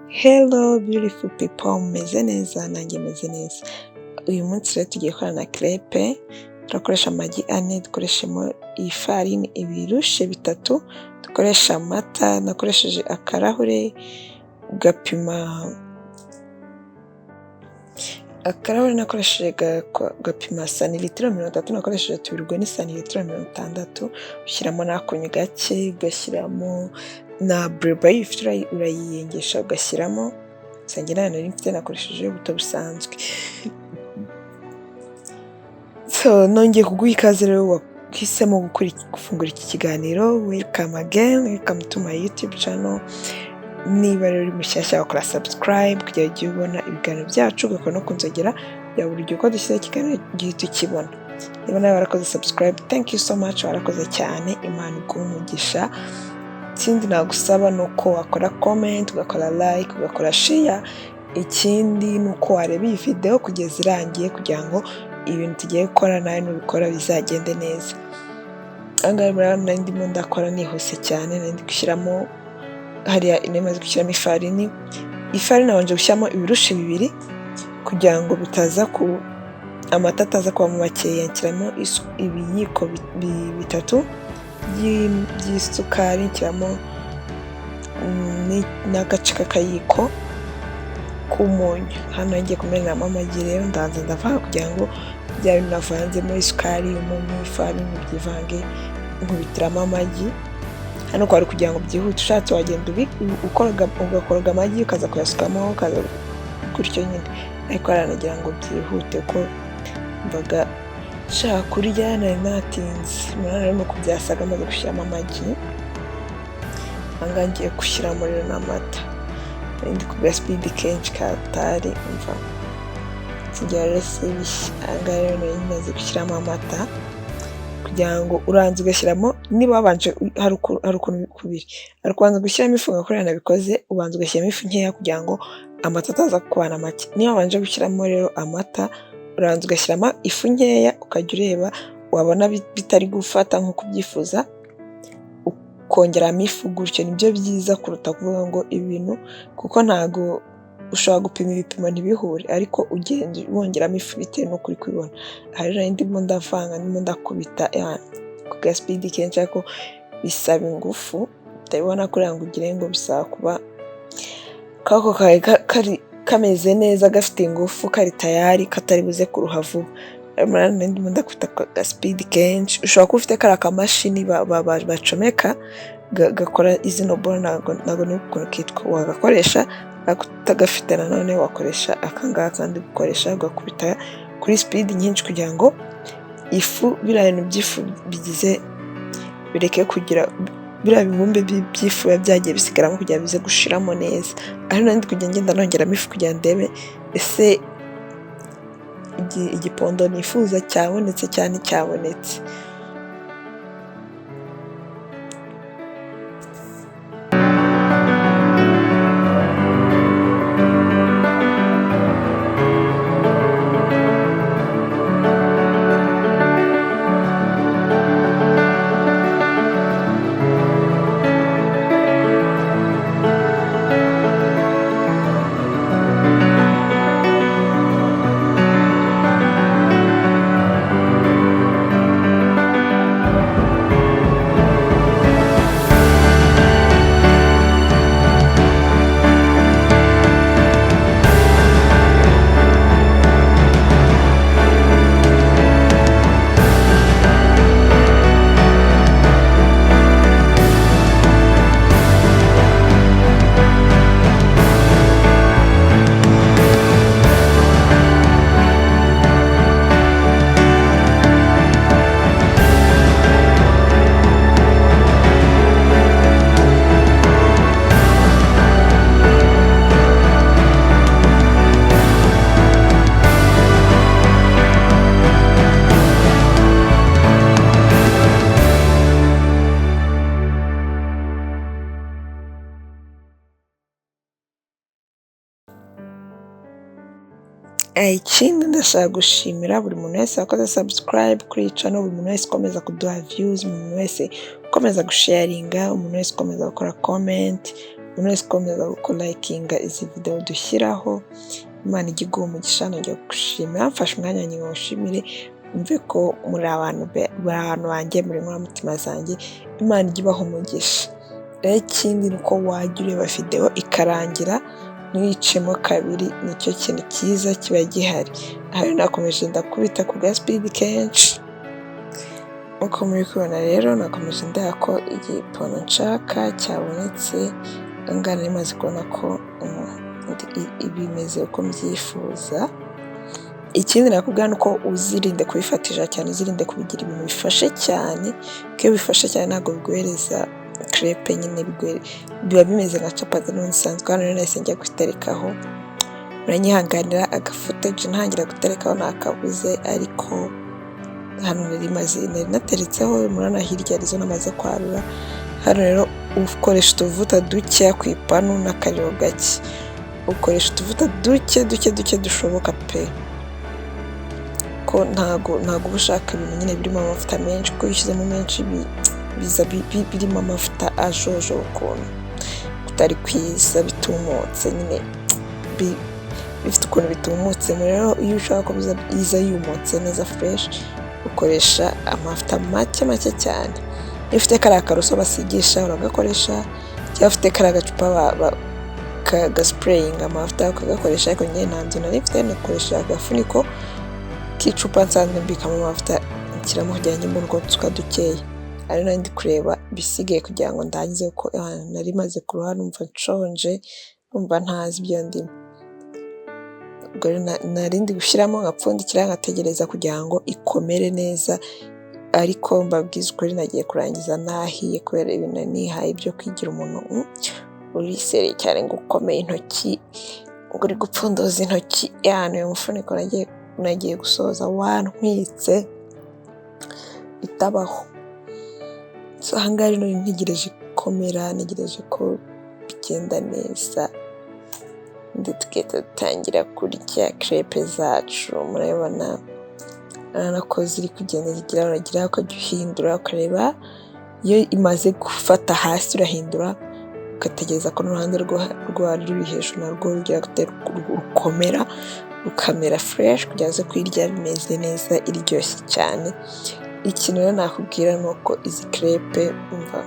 Hello beautiful people, mumeze neza? Nanjye meze neza. Uyu munsi rero tugiye gukorana na crepe. Turakoresha amagi 4, dukoreshemo ifarini ibirushe 3, dukoresha amata. Nakoresheje akarahure gapima, akarahure nakoresheje gapima santilitiro 30, nakoresheje 2, ubwo ni santilitiro 60. Ushyiramo n'akunyu gake, ugashyiramo na bureba iyo uyifite urayiyengesha ugashyiramo. Gusa njye ntayo nari mfite, nakoresheje ubuto busanzwe. So nongeye kuguha ikaze rero wahisemo gufungura iki kiganiro. Welcome again, welcome to my YouTube channel. Niba rero uri mushyashya, wakora subscribe kugira ngo ujye ubona ibiganiro byacu, ugakora no kunzogera kugira buri gihe uko dushyizeho ikiganiro ugihita ukibona. Niba nawe warakoze subscribe, thank you so much, warakoze cyane, Imana iguhe umugisha. Ikindi nagusaba ni uko wakora comment, ugakora like, ugakora share. Ikindi ni uko wareba iyi video kugeza irangiye kugira ngo ibintu tugiye gukora nawe nubikora bizagende neza. Aha ngaha murabona nari ndimo ndakora nihuse cyane, nari ndi gushyiramo hariya, nari maze gushyiramo ifarini. Ifarini nabanje gushyiramo ibirushe 2 kugira ngo bitaza ku amata ataza kubamo makeya, nshyiramo ibiyiko 3 by'isukari, nshyiramo n'agace k'akayiko k'umunyu. Hano ngiye kumeneramo amagi rero, ndabanza ndavanga kugira ngo bya bintu navanzemo, isukari, umunyu, ifarini, byivange, nkubitiramo amagi. Hano kwari kugira ngo byihute, ushatse wagenda ugakoroga amagi ukaza kuyasukamo ukaza gutyo nyine, ariko hariya nagira ngo byihute ko mvaga nshaka kurya, nari natinze. Murabona rero nuko byasaga maze gushyiramo amagi. Aha ngaha ngiye gushyiramo rero n'amata, nari ndi ku ga speed kenshi katari umva singira rero si bishya. Aha ngaha rero nari maze gushyiramo amata kugira ngo uranze ugashyiramo, niba wabanje, hari ukuntu kubiri, hari ukubanza gushyiramo ifu nka kuriya nabikoze, ubanza ugashyiramo ifu nkeya kugira ngo amata ataza kukubana make. Niba wabanje gushyiramo rero amata, urabanza ugashyiramo ifu nkeya, ukajya ureba, wabona bitari gufata nk'uko ubyifuza ukongeramo ifu gutyo. Nibyo byiza kuruta kuvuga ngo ibintu, kuko ntago ushobora gupima ibipimo ntibihure, ariko ugenda wongeramo ifu bitewe n'uko uri kubibona. Aha rero nari ndimo ndavanga, ndimo ndakubita ku ga speed kenshi, ariko bisaba ingufu, utabibona kuriya ngo ugire ngo bisaba kuba akaboko kawe kari kameze neza, gafite ingufu, kari tayari, katari buze kuruha vuba. Murabona ndimo ndakubita ku ga speed kenshi. Ushobora kuba ufite kariya kamashini bacomeka gakora izino boro, ntago nibuka ukuntu kitwa, wagakoresha, ariko utagafite nanone wakoresha aka ngaka ndi gukoresha, ugakubita kuri speed nyinshi kugira ngo ifu, biriya bintu by'ifu bigize bireke kugira biriya bibumbe by'ifu biba byagiye bisigaramo, kugira bize gushiramo neza. Aho nari ndi kujya ngenda nongeramo ifu kugira ngo ndebe ese igipondo nifuza cyabonetse cyangwa nticyabonetse. Ikindi ndashaka gushimira buri muntu wese wakoze subscribe kuri iyi channel, buri muntu wese ukomeza kuduha views, umuntu wese ukomeza gusharinga, umuntu wese ukomeza gukora comment, Umuntu wese ukomeza kulikinga izi video dushyiraho, Imana ijye iguha umugisha. Nongeye gushimira, mfashe umwanya wanjye ngo ngushimire, wumve ko muri abantu banjye, muri inkoramutima zanjye, Imana ijye ibaha umugisha. Rero ikindi ni uko wajya ureba video ikarangira ntuyicemo kabiri, nicyo kintu cyiza kiba gihari. Aha rero nakomeje ndakubita ku ga speed kenshi, uko muri kubibona rero nakomeje ndeba ko igipono nshaka cyabonetse. Aha ngaha nari maze kubona ko bimeze uko mbyifuza. Ikindi nakubwira ni uko uzirinde kubifatisha cyane, uzirinde kubigira ibintu bifashe cyane, kuko iyo bifashe cyane ntabwo biguhereza crepe nyine, biba bimeze nka capati n'ubundi isanzwe. Hano rero nahise njya guterekaho, muranyihanganira agafootage ntangira guterekaho nakabuze, ariko hano nari nateretseho, murabona hirya hari izo namaze kwarura. Hano rero ukoresha utuvuta dukeya ku ipanu n'akariro gake, ukoresha utuvuta duke duke duke dushoboka pe, ko ntago uba ushaka ibintu nyine birimo amavuta menshi, kuko iyo ushyizemo menshi biza birimo amavuta ajojoba ukuntu kutari kwiza, bitumutse nyine, bifite ukuntu bitumutse. Rero iyo ushaka ko iza yumutse neza fresh, ukoresha amavuta make make cyane. Iyo ufite kariya karoso basigisha uragakoresha, cyangwa ufite kariya gacupa gasprayinga amavuta ukagakoresha, ariko njye nta nzu nari mfite, nakoresha agafuniko k'icupa nsanzwe mbikamo amavuta, nshyiramo kugira ngo mbone uko nsuka dukeya. Ari nari ndi kureba ibisigaye kugira ngo ndangize, kuko nari maze kuruha, numva nshonje, numva ntazi ibyo ndimo. Ubwo rero nari ndi gushyiramo nkapfundikira, nkategereza kugira ngo ikomere neza, ariko mbabwiza ukuri nagiye kurangiza nahiye, kubera ibintu nihaye byo kwigira umuntu uri serious cyane, ngo ukomeye intoki, ngo uri gupfunduza intoki. Uyu mufuniko nagiye gusoza wantwitse bitabaho. So aha ngaha rero ntegereje gukomera, ntegereje ko bigenda neza, ndetse tugahita dutangira kurya crepe zacu. Murabibona, urabona ko ziri kugenda zigira, uragira ukajya uhindura ukareba, iyo imaze gufata hasi urahindura, ugategereza ko n'uruhande rwari ruri hejuru narwo rugira rukomera, rukamera fresh, kugira uze kuyirya bimeze neza, iryoshye cyane. Ikintu rero nakubwira ni uko izi crepe umva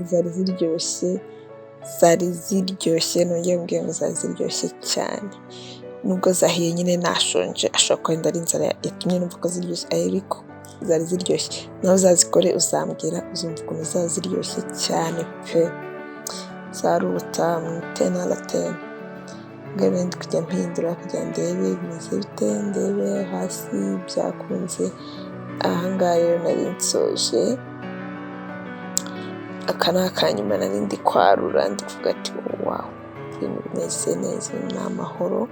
zari ziryoshye, zari ziryoshye, nongeye mbwiye ngo zari ziryoshye cyane. Nubwo zahiye nyine nashonje, ashobora kuba wenda ari inzara yatumye numva ko ziryoshye, ariko zari ziryoshye. Nawe uzazikore uzambwira, uzumva ukuntu zaba ziryoshye cyane pe. Zari ubutamu 10 out of 10. Ngaho ndi kujya mpindura kugira ndebe bimeze bite, ndebe hasi byakunze. Aha ngaha rero nari nsoje. Aka ni akanyuma nari ndi kwarura, ndi kuvuga ati: "Wow, ibintu bimeze neza, ni amahoro."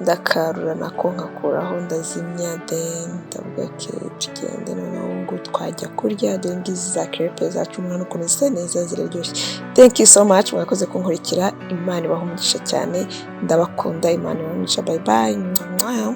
Ndakarura nako nkakuraho, ndazimya, then ndavuga: "Okay, tugende noneho ubu ngubu twajya kurya." Dore ngizi za crepe zacu, murabona ukuntu zisa neza, ziraryoshye. Thank you so much, mwakoze kunkurikira. Imana ibahe umugisha cyane, ndabakunda. Imana ibahe umugisha. Bye bye. Mwah.